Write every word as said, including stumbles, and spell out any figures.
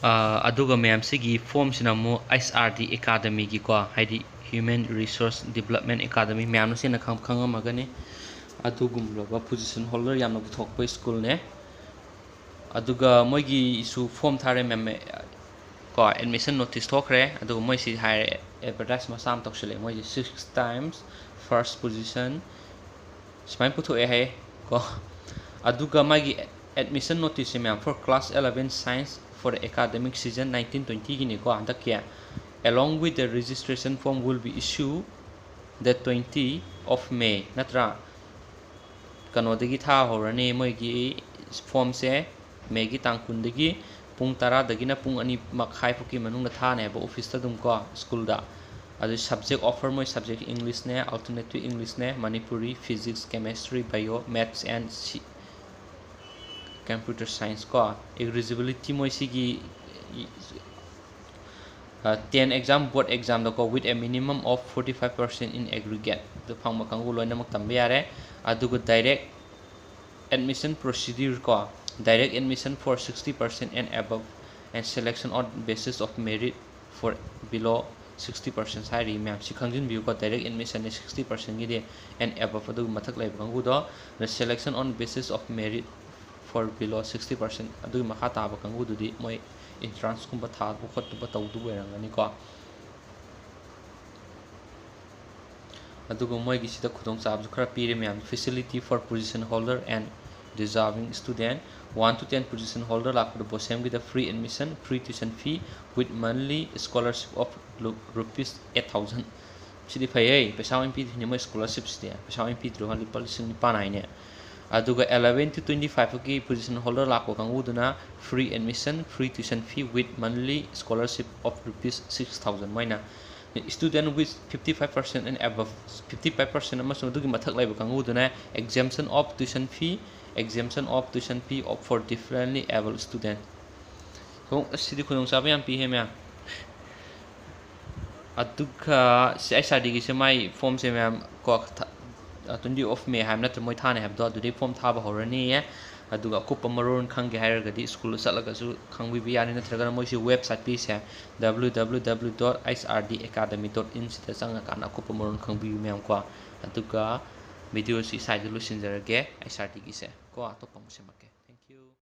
ꯑꯗꯨꯒ ꯃꯌꯥꯝꯁꯤꯒꯤ ꯐꯣꯝꯁꯤꯅ ꯑꯃꯨꯛ H R D Academyꯒꯤꯀꯣ, ꯍꯥꯏꯗꯤ Human Resource Development Academy, ꯃꯌꯥꯝꯅ ꯁꯦꯡꯅ ꯈꯪ ꯈꯪꯉꯝꯃꯒꯅꯤ꯫ ꯑꯗꯨꯒꯨꯝꯂꯕ position holder ꯌꯥꯝꯅ ꯄꯨꯊꯣꯛꯄ ꯁ꯭ꯀꯨꯜꯅꯦ꯫ ꯑꯗꯨꯒ ꯃꯣꯏꯒꯤꯁꯨ ꯐꯣꯝ ꯊꯥꯔꯦ ꯃꯦꯝ, ꯀꯣ, admission notice ꯊꯣꯛꯈ꯭ꯔꯦ꯫ ꯑꯗꯨꯒ ꯃꯣꯏꯁꯤ ꯍꯥꯏꯔꯦ, advertise ꯃꯆꯥ ꯑꯃ ꯇꯧꯁꯤꯜꯂꯛꯑꯦ ꯃꯣꯏꯁꯦ, six times first position ꯁꯨꯃꯥꯏꯅ ꯄꯨꯊꯣꯛꯑꯦ ꯍꯥꯏꯌꯦ ꯀꯣ꯫ ꯑꯗꯨꯒ ꯃꯥꯒꯤ admission noticeꯁꯦ ꯃꯌꯥꯝ, for class eleven science for the academic season nineteen twentyꯒꯤꯅꯤꯀꯣ ꯍꯟꯗꯛꯀꯤ꯫ Along with the registration form will be issue the twenty of May, ꯅꯠꯇ꯭ꯔꯥ? ꯀꯩꯅꯣꯗꯒꯤ ꯊꯥꯍꯧꯔꯅꯤ ꯃꯣꯏꯒꯤ ꯐꯣꯝꯁꯦ, ꯃꯦꯒꯤ ꯇꯥꯡ ꯀꯨꯟꯗꯒꯤ ꯄꯨꯡ ꯇꯔꯥꯗꯒꯤꯅ ꯄꯨꯡ ꯑꯅꯤ ꯃꯈꯥꯏ ꯐꯥꯎꯒꯤ ꯃꯅꯨꯡꯗ ꯊꯥꯅꯦꯕ ꯑꯣꯐꯤꯁꯇ ꯑꯗꯨꯝ ꯀꯣ, ꯁ꯭ꯀꯨꯜꯗ꯫ ꯑꯗꯨ subject offer ꯃꯣꯏ subject Englishꯅꯦ, alternative Englishꯅꯦ, Manipuri, physics, chemistry, bio, maths and computer science ꯀꯣ꯫ Eligibility ꯃꯣꯏ ꯁꯤꯒꯤ ten exam, board examꯗꯀꯣ, with a minimum of forty five percent in aggregate ꯑꯗꯨ ꯐꯪꯕ ꯀꯥꯡꯕꯨ ꯂꯣꯏꯅꯃꯛ ꯇꯝꯕ ꯌꯥꯔꯦ꯫ ꯑꯗꯨꯒ direct admission procedure ꯀꯣ, direct admission for sixty percent and above and selection on basis of merit for below sixty percent ꯍꯥꯏꯔꯤ ꯃꯌꯥꯝ, ꯁꯤ ꯈꯪꯖꯤꯟꯕꯤꯌꯨꯀꯣ꯫ Direct admissionꯅꯦ sixty percentꯒꯤꯗꯤ and above, ꯑꯗꯨꯒꯤ ꯃꯊꯛ ꯂꯩꯕ ꯀꯥꯡꯕꯨꯗꯣ꯫ The selection on basis of merit for below sixty percent, ꯑꯗꯨꯒꯤ ꯃꯈꯥ ꯇꯥꯕ ꯀꯥꯡꯕꯨꯗꯨꯗꯤ ꯃꯣꯏ entranceꯀꯨꯝꯕ ꯊꯥꯕ ꯈꯣꯠꯇꯕ ꯇꯧꯗꯕ ꯑꯣꯏꯔꯝꯒꯅꯤꯀꯣ꯫ ꯑꯗꯨꯒ ꯃꯣꯏꯒꯤꯁꯤꯗ ꯈꯨꯗꯣꯡꯆꯥꯕꯁꯨ ꯈꯔ ꯄꯤꯔꯦ ꯃꯌꯥꯝ, facility for position holder and deserving student, one to ten position holder ꯂꯥꯛꯄꯗ BOSEMꯒꯤꯗ free admission, free tuition fee with monthly scholarship of rupees eight thousand꯫ ꯁꯤꯗꯤ ꯐꯩꯌꯦ, ꯄꯩꯁꯥ ꯑꯣꯏꯅ ꯄꯤꯗꯣꯏꯅꯦ ꯃꯣꯏ scholarshipꯁꯤꯗꯤ, ꯄꯩꯁꯥ ꯑꯣꯏꯅ ꯄꯤꯗ꯭ꯔꯣ? ꯂꯨꯄꯥ ꯂꯤꯁꯤꯡ ꯅꯤꯄꯥꯟ ꯍꯥꯏꯅꯦ꯫ ꯑꯗꯨꯒ eleven to twenty five ꯐꯥꯎꯒꯤ position holder ꯂꯥꯛꯄ ꯀꯥꯡꯕꯨꯗꯨꯅ free admission, free tuition fee with monthly scholarship of rupees six thousand꯫ ꯃꯣꯏꯅ student with fifty five percent and above, fifty five percent ꯑꯃꯁꯨꯡ ꯑꯗꯨꯒꯤ ꯃꯊꯛ ꯂꯩꯕ ꯀꯥꯡꯕꯨꯗꯨꯅ exemption of tuition fee, exemption of tuition fee of for differently abled student꯫ ꯈꯣꯡ-, ꯑꯁ, ꯁꯤꯗꯤ ꯈꯨꯗꯣꯡꯆꯥꯕ ꯌꯥꯝ ꯄꯤꯍꯦ ꯃꯌꯥꯝ꯫ ꯑꯗꯨꯒ ꯁꯤ H R Dꯒꯤꯁꯦ ꯃꯥꯏ ꯐꯣꯝꯁꯦ ꯃꯌꯥꯝ ꯀꯣ, ꯊ-, twenty of May ꯍꯥꯏꯕ ꯅꯠꯇ꯭ꯔ ꯃꯣꯏ ꯊꯥꯅꯤ ꯍꯥꯏꯕꯗꯣ, ꯑꯗꯨꯗꯩ ꯐꯣꯝ ꯊꯥꯕ ꯍꯧꯔꯅꯤꯌꯦ꯫ ꯑꯗꯨꯒ ꯑꯀꯨꯞꯄ ꯃꯔꯣꯜ ꯈꯪꯒꯦ ꯍꯥꯏꯔꯒꯗꯤ ꯁ꯭ꯀꯨꯜꯗ ꯆꯠꯂꯒꯁꯨ ꯈꯪꯕꯤꯕ ꯌꯥꯅꯤ, ꯅꯠꯇ꯭ꯔꯒꯅ ꯃꯣꯏꯁꯤ website ꯄꯤꯁꯦ, W W W dot H R D academy dot in ꯁꯤꯗ ꯆꯪꯉꯀꯥꯟꯗ ꯑꯀꯨꯞꯄ ꯃꯔꯣꯜ ꯈꯪꯕꯤꯌꯨ ꯃꯌꯥꯝ ꯀꯣ꯫ ꯑꯗꯨꯒ video ꯁꯤ ꯁ꯭ꯋꯥꯏꯗ ꯂꯣꯏꯁꯤꯟꯖꯔꯒꯦ, H R D ꯒꯤꯁꯦ ꯀꯣ, ꯑꯇꯣꯞꯄ ꯑꯃꯨꯛ ꯁꯦꯝꯃꯛꯀꯦ꯫